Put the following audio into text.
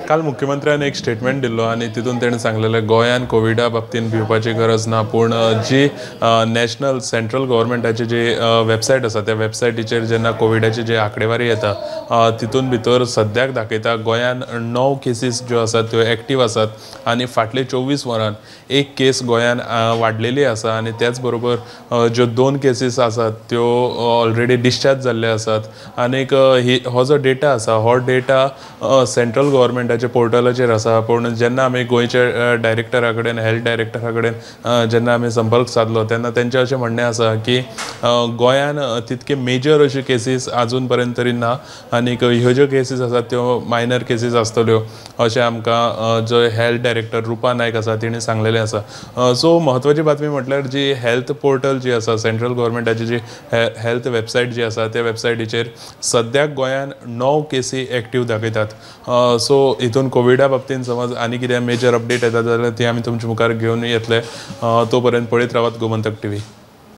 काल मुख्यमंत्र्यान एक स्टेटमेंट दिल्लो आनी तितून तेणें सांगलेलें गोंयान कोविडा बाबतीन भिवपाची गरज ना, पूण जी नॅशनल सेंट्रल गव्हर्मेंटाची जी वेबसायट आसा त्या वेबसायटीचेर जेन्ना कोविडाची जी आंकडेवारी येता तितून भितर सद्याक दाखयता गोंयान 9 केसीस ज्यो आसात त्यो एक्टीव आसात आनी फाटले 24 वरां एक केस गोंयान वाडलेली आसा आनी त्याच बरोबर ज्यो 2 केसीस आसात त्यो ऑलरेडी डिस्चार्ज जाल्ले आसात. आनीक हो जो डेटा आसा हो डेटा सेंट्रल गव्हर्मेंटाच्या पोर्टलाचेर आसा, पूण जेन्ना आमी गोंयच्या डायरेक्टरा कडेन, हेल्थ डायरेक्टरा कडेन जेन्ना आमी संपर्क सादलो तेन्ना तेंचें अशें म्हणणें आसा की गोंयान तितके मेजर अश्यो केसीस आजून पर्यंत तरी ना आनीक ह्यो ज्यो केसीस आसात त्यो मायनर केसीस आसतल्यो अशें आमकां जो हेल्थ डायरेक्टर रुपा नायक आसा तिणें सांगलेलें आसा. सो म्हत्वाची बातमी म्हटल्यार जी हेल्थ पोर्टल जी आसा सेंट्रल गव्हर्मेंटाची जी हेल्थ वेबसायट जी आसा त्या वेबसायटीचेर सद्याक गोंयान 9 केसी एक्टीव दाखयतात. सो हितून कोविडा बाबतीन समज आनी कितें मेजर अपडेट येता जाल्यार ती आमी तुमच्या मुखार घेवन येतले. तो पर्यंत पळयत रावात गोमंतक टीव्ही.